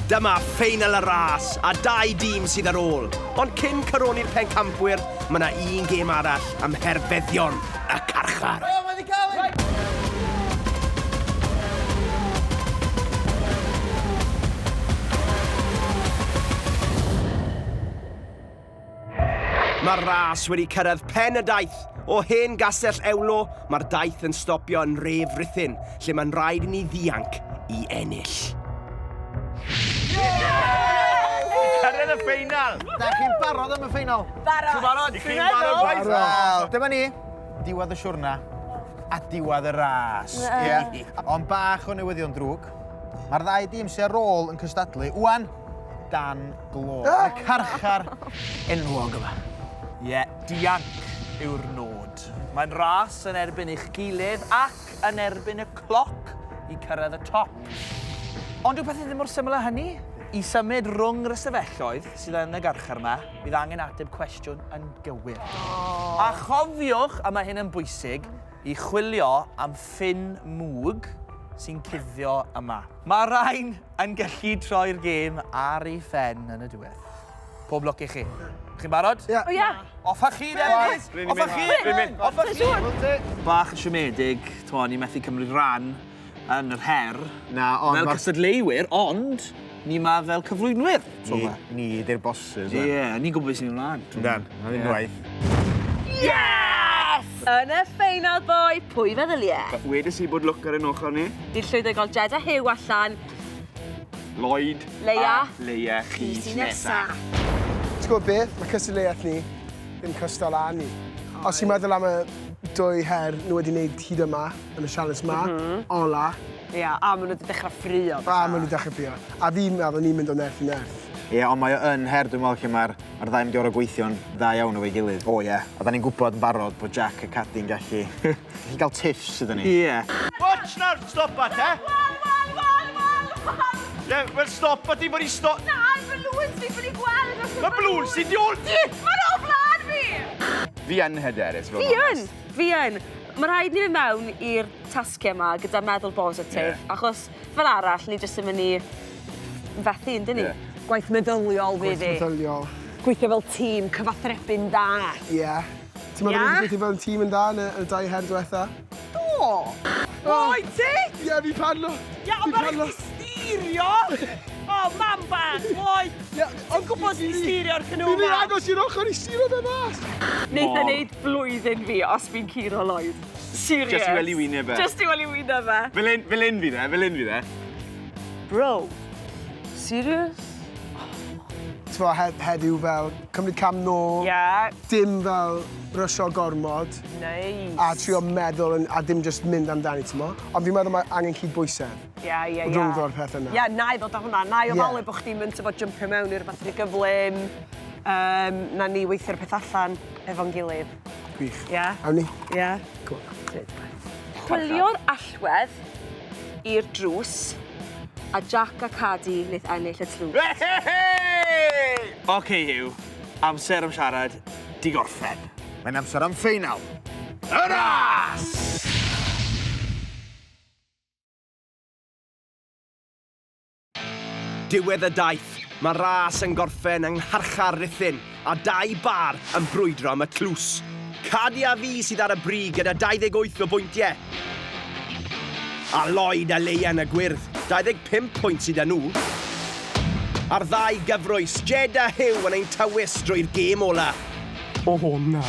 Dyma ffeinal y ras, a dau dîm sydd ar ôl. Ond cyn coroni'r pencampwyr, mae 'na un gêm arall ym mherfeddion y carchar. Mae'r ras wedi cyrraedd pen y daith. O hen gastell Ewlo, mae'r daith yn stopio yn nhref Rhuthun, lle mae'n rhaid i ni ddianc i ennill. Cyrraedd y ffeinal! Da chi'n barod am y ffeinal? Barod! Chi'n barod? Chi'n barod, boys? Wel, dyma ni, diwedd y siwrna a diwedd y ras. Ie. Ond bach o newyddion drwg. Mae'r ddau dîm sy'n ar ôl yn cystadlu, wan, dan glo. Y carchar enwog yma. Ie, dianc yw'r nod. Mae'n ras yn erbyn eich gilydd ac yn erbyn y cloc i cyrraedd y top. Ond dyw pethau ddim mor syml â hynny. I symud rhwng yr ystafelloedd sydd yn y garchar yma, bydd angen ateb cwestiwn yn gywir. A chofiwch, a mae hyn yn bwysig, i chwilio am ffyn mwg sy'n cuddio yma. Mae rhain yn gallu troi'r gêm ar ei phen yn y diwedd. Pob lwc i chi. Chi'n barod? Ie. O ia. Off â chi de, boys! Off â chi! Off â chi! Bach yn siomedig, t'mo', ni methu cymryd rhan yn yr her. Na, ond... Fel cystadleuwyr, ond ni 'ma fel cyflwynwyr tro 'ma. Ni 'di'r bosses. Ie, ni'n gwybod beth sy'n mynd mlaen. Yndan, ar unwaith. Yes! Yn y ffeinal, boi, pwy feddylie? Wedes i bod lwc ar ein ochr ni. Ni'n llwyddo i gael Jed a Huw allan. Lloyd Leia. a Leia, chi sy'n nesa. Ti'n gwybod beth? Mae cystadleuaeth ni ddim cystal â ni. Os ti'n meddwl am y dwy her nhw wedi wneud hyd yma yn y sialens 'ma, ola. Ia, a maen nhw wedi dechrau ffraeo. A maen nhw wedi dechrau ffraeo. A fi'n meddwl ni'n mynd o nerth i nerth. Ie, ond mae o yn her, dwi'n meddwl, lle mae'r ma ddau mynd i orfod gweithio'n dda iawn efo'i gilydd. O, ie. A da ni'n gwybod yn barod bod Jack a Cadi'n gallu, gallu gael tiffs ydyn ni. Ie. Watch nawr, stopa te! Wal, wal, wal, wal, wal! Ie, wel stopa ti bod i sto... Na, balloons fi, bod i'n gweld dros y Mae balloons ti di ôl ti! Mae'n o flaen fi! Fi yn hyderus, Fi yn! Fi yn! Mae rhaid ni fynd mewn i'r tasgau yma gyda meddwl bositif, yeah. achos fel arall ni jyst yn mynd i fethu, yndyn ni? Yeah. Gwaith meddyliol fydd Gwaith meddyliol. Gweithio fel tîm, cyfathrebu'n dda. Ie. Yeah. Ti'n meddwl yeah. gweithio fel tîm yn dda yn y, yn y dau her diwetha? Do! O, oh, ti? Ie, yeah, fi padlo. Ie, yeah, ond mae'n rhaid steerio! O, oh, mam bach, Lloyd! Ie, Ti'n gwybod sy'n steerio'r canoe Fi'n mynd agos i'r ochr i steerio fe mas! Neith e neud blwyddyn fi os fi'n curo Lloyd. Serious. Just i weld i wyneb e. Just i weld i wyneb e. Fel un, fel un fydd e, fel un fydd e. Bro, serious? T'mo' he- heddiw fel cymryd cam nôl. Ie. Dim fel rysio gormod. Neis. A trio meddwl yn, a dim just mynd amdani, t'mo'? Ond fi'n meddwl mae angen cydbwysedd. Ie, ie, ie. Rhwngddo'r peth yna. Ie, na i ddod â hwnna. Na i Ie. ofalu bo' chdi'n mynd t'bo' jympio mewn i rwbath rhy gyflym. Yym, na ni weithio'r peth allan efo'n gilydd. Gwych. Ie? Awn ni? Ie. Go on. Chwilio'r allwedd i'r drws a Jack a Cadi wnaeth ennill y tlws. Oce, Huw, amser am siarad 'di gorffen. Mae'n amser am ffeinal. Y ras! Diwedd y daith, mae ras yn gorffen yng ngharchar Rhuthun a dau bâr yn brwydro am y tlws. Cadi a fi sydd ar y brig gyda 28 o bwyntiau. A Lloyd a Leia yn y gwyrdd, 25 pwynt sydd â nhw. A'r ddau gyfrwys, Jed a Huw yn ein tywys drwy'r gêm ola. O na.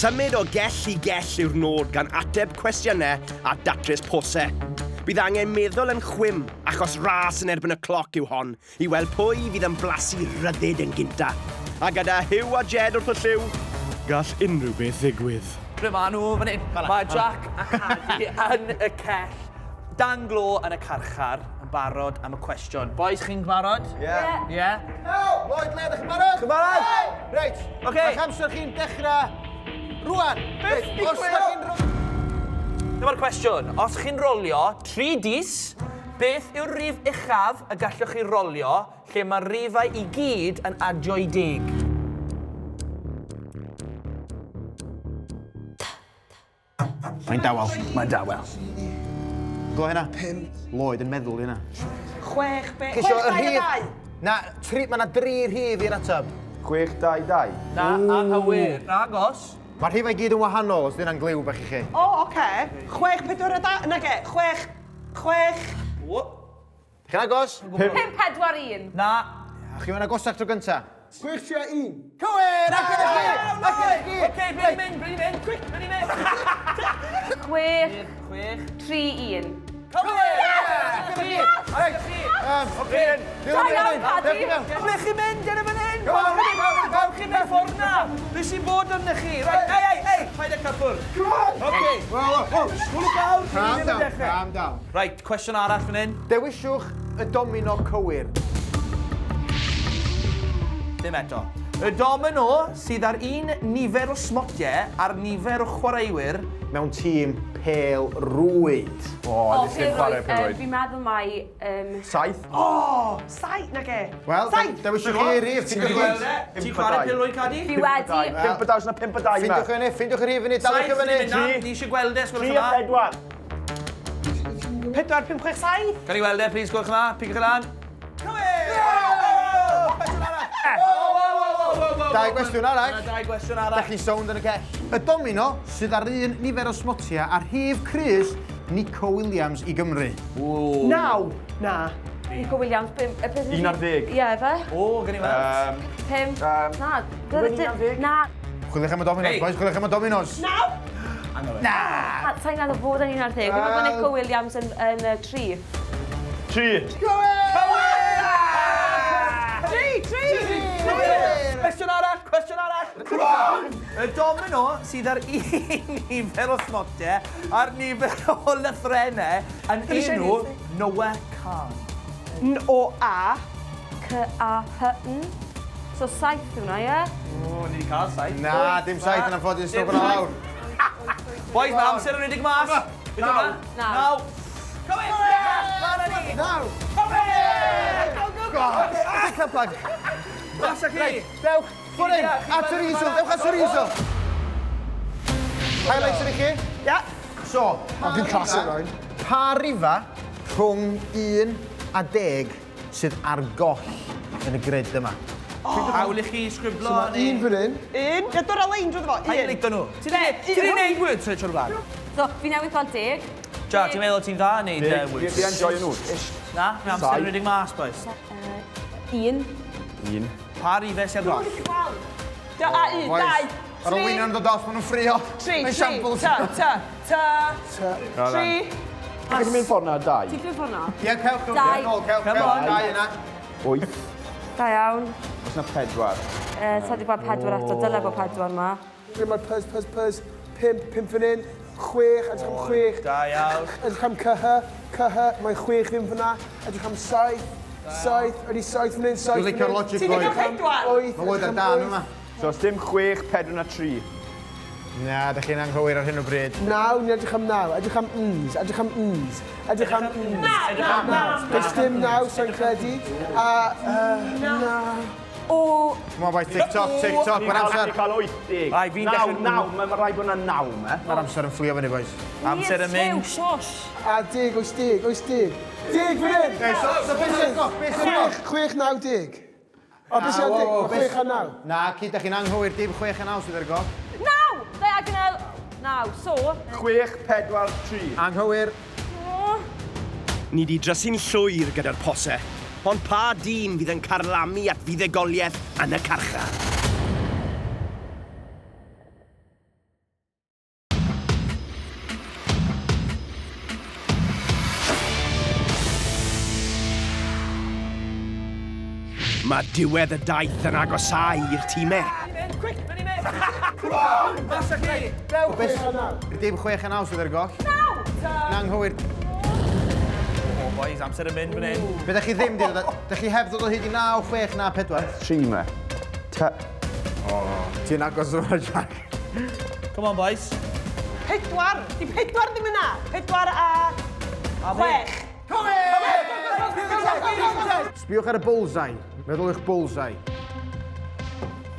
Symud o gell i gell yw'r nod gan ateb cwestiynau a datrys posau. Bydd angen meddwl yn chwim, achos ras yn erbyn y cloc yw hon, i weld pwy fydd yn blasu rhyddid yn gynta. A gyda Huw a Jed wrth y llyw, gall unrhyw beth ddigwydd. Ble maen nhw fan hyn? Mae Jack a Cadi yn y cell, dan glo yn y carchar, yn barod am y cwestiwn. Boys, chi'n barod? Ie. Ie? Helo! Lloyd, Lea, ydych chi'n barod? Chi'n barod? Reit. Oce. Mae'ch amser chi'n dechrau rwan. Beth Reit, os dach chi'n ro- Dyma'r cwestiwn. Os chi'n rolio 3 dis, beth yw'r rif uchaf y gallwch chi rolio lle mae'r rifau i gyd yn adio i deg? Mae'n dawel. Mae'n dawel. Glo hynna? 5. Lloyd yn meddwl hynna. 6, be? Chi isio 6, y 2 a rhif? 2. Na, tri, mae yna dri rhif i'r ateb. 6, 2, 2. Na, anghywir. Nagos. Mae'r rhifau gyd yn wahanol, os 'di hynna'n gliw bach i chi. O, oce. 6, 4 a 2. Nage, 6, 6. Chi'n agos? 5, 4, 1. Na. Chi mewn agosach tro gynta. 6, 3 a 1. Cywir! Ac yn y chi! Ac yn y chi! Oce, ble ni'n mynd, ble ni'n mynd, quick, ble ni'n mynd. 6, 6. 3, 1. Cywir! Ac yn y chi! Reit. Oce. Da iawn, Paddy. Ble chi'n mynd, dyna fan hyn? Come on, come on, Pam chi'n mynd ffordd na? Be sy'n bod arnych chi? Right, ei, ei, ei, paid â cyffwrdd. Come on! Oce. Well, oh, Sgwlwch lawr, chi Calm ddim yn down, dechrau. calm down. Right, cwestiwn arall fan hyn. Dewiswch y domino cywir. Ddim eto. Y domino sydd ar un nifer o smotiau a'r nifer o chwaraewyr Mewn tîm pêl rwyd. O, nes i'n chwarae pêl rwyd. Fi'n meddwl mai... 7. O, 7, nage. Wel, Saith. dewiswch chi rif. Ti'n gweld e? Ti'n chwarae pêl rwyd, Cadi? Fi wedi... 5 a 2, na 5 a 2 ma. Ffeindiwch fyny, ffeindiwch y rhif fyny, daliwch i fyny. Ni eisiau gweld e, sgwelwch 3 yn a dda. 4. 4, 5, 6, 7. Gawn ni weld e, please, gwelwch yn dda. Pigwch e lan. Dau gwestiwn arall. Yna dau gwestiwn Da arall. chi sownd yn y cell. Y domino sydd ar un nifer o smotiau a rhif crys Nico Williams i Gymru. 9. Na. Nico Williams, pum... y peth- 11. Ie, fe? O, gawn ni weld. 5. Na. Dwi'n Na. Chwiliwch am y dominos, Hey. boys, chwiliwch am y dominos. 9. Na! Sa'n meddwl bod yn 11. Dwi'n meddwl bod Nico Williams yn 3. 3. 3, 3. Cwestiwn arall, cwestiwn arall. Come on! Y domino sydd ar un nifer o smotiau a'r nifer o lythrennau yn enw Noah Khan. N O A. C A H N. So 7 yw hwnna, ie? O, ni wedi cael 7. Na, dim saith yn anffodus, stwff yna lawr. Boys, mae amser yn rhedeg mas. Naw. Naw. Naw. Come in! Lan â ni! Naw! Come in! Go, go, go! Cyplag. Mas â chi! Dewch, ffwrdd hyn, at yr easel, dewch at yr easel. Highlights i chi. Ia. So, Fi'n classic, Ryan. Pa rifa rhwng 1 a 10 sydd ar goll yn y grid yma? Hawl i chi sgriblo So mae un fan hyn. 1. Ia, dod â lein drwy fo. Paid 1. licio nhw. Ti di neud word search o'r blaen? So, fi newydd gweld 10. Ja, ti'n meddwl ti'n dda yn neud word Fi yn joio nhw. Na, mae amser yn rhedeg mas, boys. 1. 1. Pa rifau sy'n goll? Da, a 1, 2, Mae'r olwynion yn dod off, maen nhw'n ffrio. 3, Mae'n 3, shambles. ta, ta, ta, 3. Ti'n mynd ffordd na 2. Ti'n mynd ffordd na? Ie, cewch, Dau. cewch, nôl, cewch, Come cewch. on. Dau yna. 8. Da iawn. Oes na 4. Sa di bod 4 eto, dyle bod 4 ma. Ble mae'r pys, pys, pys. 5, 5 fan hyn. 6, edrych am 6. Da iawn. Edrych am CH, CH, mae 6 ddim fyna. Edrych am 7, 7, ydy 7 fan hyn, 7 Dwi'n licio'r logic, Ti 'di Lloyd. cael pedwar? 8, Mae Lloyd ar dan yma. So, os dim 6, 4 na 3. Na, da chi'n anghywir ar hyn o bryd. 9, ni'n edrych am 9, edrych am ns, edrych am ns, edrych am ns. Na, Does dim 9, sa'n credu. A, na. O, Come on, boys, tick tock, tick tock. Mae'r amser, Fi'n cael 80. Ai, fi'n Naw, dechrau- naw, mae rhaid bod na 9, me. mae'r amser yn fflio fyny, boys. Amser yn mynd. Shush. A 10, oes 10, oes 10. 10 fan hyn! So, so beth sy'n goll? Beth sy'n goll? 6, 6, 9, 10. O, beth sy'n 10? 6 a 9. Na, cyd, da chi'n anghywir, dim 6 a 9 sydd ar goll. 9! Diagonal. 9. So... 6, 4, 3. Anghywir. O, Ni di drysu'n llwyr gyda'r posau, ond pa dîm fydd yn carlamu at fuddugoliaeth yn y carchar? Mae diwedd y daith yn agosáu i'r tîmau. Mynd, quick, mynd i mynd. Come on! Mas â chi! Dewch. Dim 6 a 9 sydd ar goll. 9! Yn anghywir. O, boys, amser yn mynd fan hyn. Be da chi ddim di dod, da chi heb ddod o hyd i 9, 6 na 4. 3, me. T. Ti'n agos yma, Jack. Come on, boys. 4. Di 4 ddim yna. 4 a 6. Sbiwch ar y bullseye. Meddwl eich bullseye.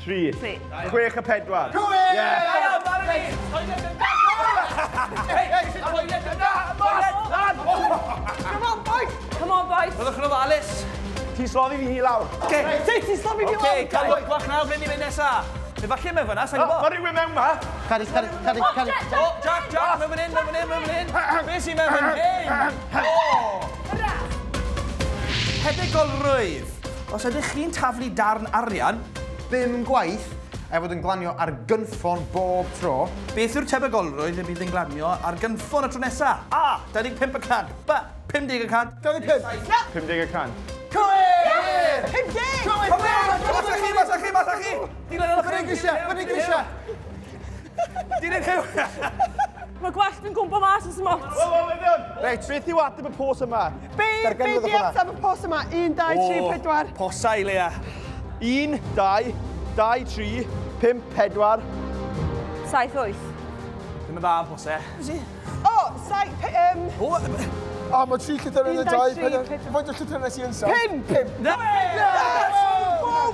3. 6 a 4. Yeah. Byddwch yn ofalus. Ti'n slofi fi hi lawr. Oce. Ti ti'n slofi fi lawr? Oce, cael look bach nawr, ble ni'n mynd nesa? Neu falle mewn fyna, sa'n gwybod. Mae rhywun mewn ma. Cadi, cadi, cadi, cadi. O, Jack, Jack, mewn fan hyn, mewn fan hyn, mewn fan hyn. Be sy'n mewn fan hyn? O! Tebygolrwydd. Os ydych chi'n taflu darn arian... Bum gwaith, a'i fod yn glanio ar gynffon bob tro. Beth yw'r tebygolrwydd y bydd yn glanio ar gynffon y tro nesa? A, 25 y cant. B, 50 y cant. 25. 50 y cant. Cywir! 50! Cywir! Mas â chi, mas â chi, mas â chi! Dilyn y Fyny grisiau, fyny grisiau! Dilyn Huw! Mae gwallt yn gwmpo mas o smot. Wel, wel, wel, Reit. Beth yw ateb y pos yma? Be, be Darganfyddwch di hwnna. ateb y pos yma? 1, 2, 3, 4. Posau, Lea. 1, 2, 2, 3, 5, 4. 7, 8. Ddim yn dda am posau. O, 7, O, O, mae tri llythyren Un, yn dau, dau, tri, pedwar. pedwar. Faint o llythyren sy'n yn saith? 5! Pump. Na!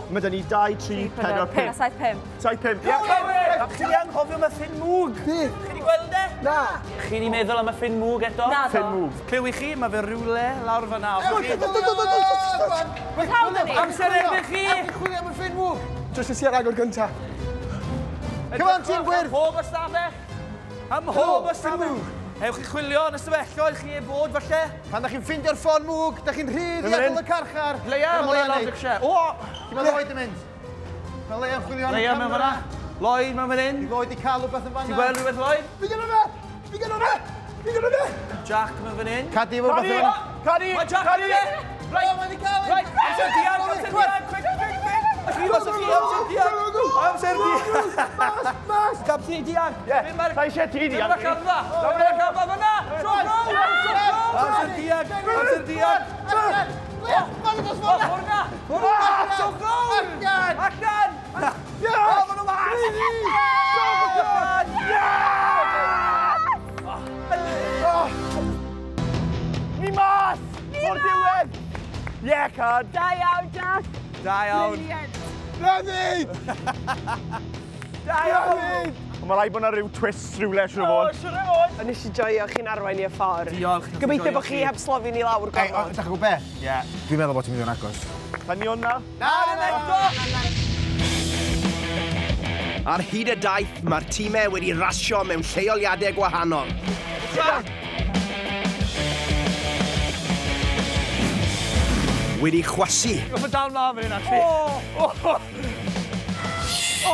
Mae dyn ni 2, 3, 4, 5. A 7, 5. 7, 5. Ie. Cywir! Chi di anghofio am y ffyn mwg. Be? Chi di gweld e? Na. Chi di meddwl am y ffyn mwg eto? Na do. Ffyn mwg. Clyw i chi, mae fe rywle lawr fyna. Pawb yn ni. Amser erbyn chi! Chwilio am y ffyn mwg! Drws i ar agor gynta. Come on, tîm gwyrdd! Mhob ystafell! Ym mhob ystafell! Ewch i chwilio yn ystafelloedd chi e bod, falle. Pan da chi'n ffeindio'r ffon mwg, da chi'n rhydd i Fan hyn. adael y carchar. Leia, Dyma mae Leia'n lawr neud. grisiau. O! Lle mae Lloyd yn mynd? Mae Leia'n chwilio am y Leia mewn camera. fyna. Lloyd mewn fan hyn. Lloyd i cael rhywbeth yn fanna. Ti'n gweld rhywbeth, Lloyd? Fi gyda fe! Fi gyda fe! Fi gyda fe! Jack mewn fan hyn. Cadi efo rhywbeth yn fanna. Cadi! Mae Jack Cadi! yn fe! Right, mae 'di cael ei. Right, amser dianc, amser dianc, quick, quick, quick! Chi, mas o chi, amser dianc! Amser dianc! Mas! Mas! Gapsi dianc! Ie, Be mae'r- sa eisiau ti Be dianc. mae'r camfa? Be mae'r camfa fyna? Tro round! Tro round! Amser dianc! Amser dianc! Leia, mae'n dod O, ffordd. ffwrdd na! Ffwrdd na! Tro round! Allan! Allan! O, maen nhw mas! Allan! Ni mas! O'r diwedd! Ie, Cad! Da iawn, Jack. Da iawn. Rhyddid! Da iawn. Rhyddid! Ond mae rhaid bod yna rhyw twist rhywle, siŵr o fod. Siwr o fod. Ond nes i joio chi'n arwain i'r ffordd. Diolch. nes i Gobeithio joio bod chi heb slofi ni lawr Ei, o, gormod. dach chi'n gwybod be? Ie. Dwi'n meddwl bod ti'n mynd i'n agos. Tan ni hwnna. Na, ddim eto! Ar hyd y daith, mae'r tîmau wedi rasio mewn lleoliadau gwahanol. Wedi chwasu. Mae'n dal mlaen fan hyn, actually. O! O!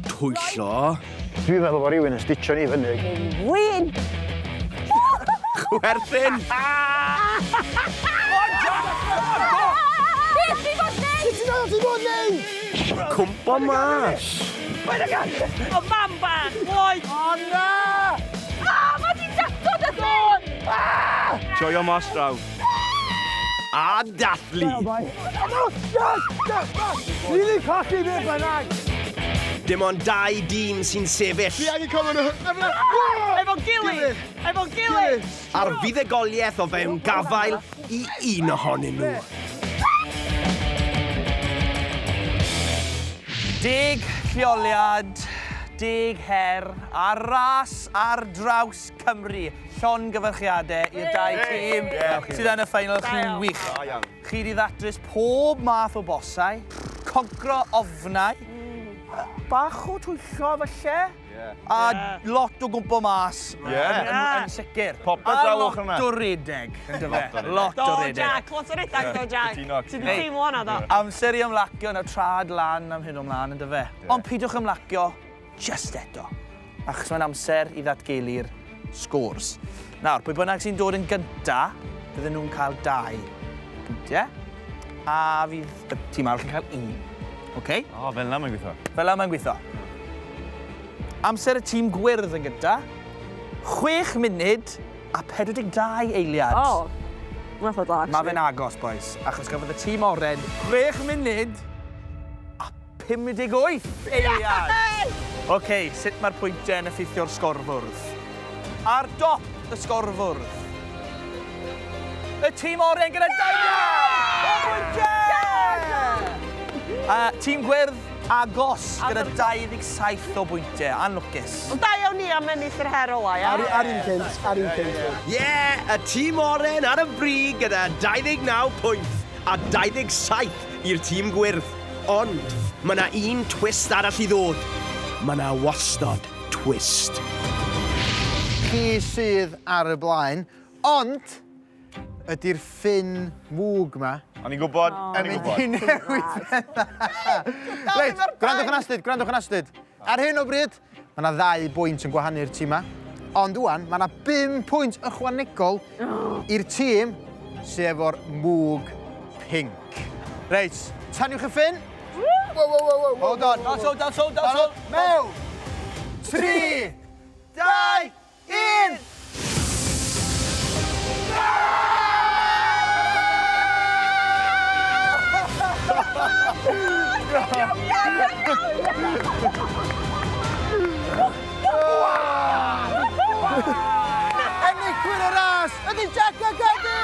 Twyllo. Dwi'n meddwl bod rhywun yn stitcho ni fyny. Win! Chwerthin. Beth fi fod neud? Ti'n meddwl ti'n bod neud? Cwmpo mas. O, mam bach, Lloyd! O, na! Ah, mae di datod y ffôn! Joio mas draw. A dathlu. Ni wedi colli beth bynnag. Dim ond dau dîm sy'n sefyll. Fi angen cofio nhw. Efo gilydd! Efo gilydd! A'r fuddugoliaeth o fewn gafael i un ohonyn nhw. 10 lleoliad, 10 her, a ras ar draws Cymru. Llongyfarchiadau i'r dau tîm sydd yn y ffeinal. Chi'n wych. Chi wedi ddatrys pob math o bosau, concro ofnau, bach o twyllo falle, a lot o gwmpo mas. Yn sicr. Popeth A draw lot ochr yna. o redeg, yndyfe? Lot Do, o redeg. Jack, lot o redag, do, Jack. Cytuno, Ti di teimlo hwnna, do? Amser i ymlacio nawr trad lan am hyn o mlaen, yndyfe? Ond peidiwch ymlacio just eto, achos mae'n amser i ddatgelu'r scores. Nawr, pwy bynnag sy'n dod yn gynta, bydden nhw'n cael 2 pwyntiau, a fydd y tîm arall yn cael 1. OK? O, fel yna mae'n gweithio. Fel yna mae'n gweithio. Amser y tîm gwyrdd yn gynta, 6 munud a 42 eiliad. O, mae'n ffordd da, Mae fe'n agos, boys, achos gafodd y tîm oren 6 munud a 58 eiliad. OK, sut mae'r pwyntiau yn effeithio'r sgorfwrdd? Ar dop y sgorfwrdd, y tîm oren gyda 20 o bwyntiau! A tîm gwyrdd, Agos, gyda 27 o bwyntiau. Anlwcus. Ond da iawn ni am ennill yr her ola, ia? Ar, ar un cynt, ar un cynt. Ie, yeah, y tîm oren ar y brig gyda 29 pwynt a 27 i'r tîm gwyrdd. Ond mae 'na un twist arall i ddod. Mae 'na wastod twist. Chi sydd ar y blaen, ond ydy'r ffyn mwg 'ma. O'n i'n gwybod, o'n i'n gwybod. Yn mynd i newid pethau. Reit, gwrandwch yn astud, gwrandwch yn astud. Ar hyn o bryd, mae yna ddau bwynt yn gwahanu'r tîmau. Ond ŵan, mae yna bum pwynt ychwanegol i'r tîm sy efo'r mwg pinc. Reit, taniwch y ffyn. Wow, wow, wow, wow. Hold on. Dance on, dance on, dance on. Mewn! 3, 2, 1! Enillwyr y ras ydy Jack a Cadi!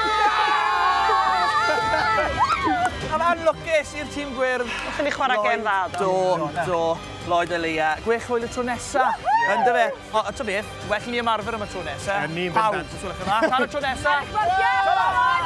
Ond anlwcus i'r tîm gwyrdd. Nathon ni chwarae gêm dda, do. Do, do. Lloyd a Leia. Gwech hwyl y tro nesa. Yndyfe? O, a ta beth, well i ni ymarfer am y tro nesa. Yn ni'n Pawb, bendant. os gwelwch yn dda. Tan y tro nesa. Ta-ra!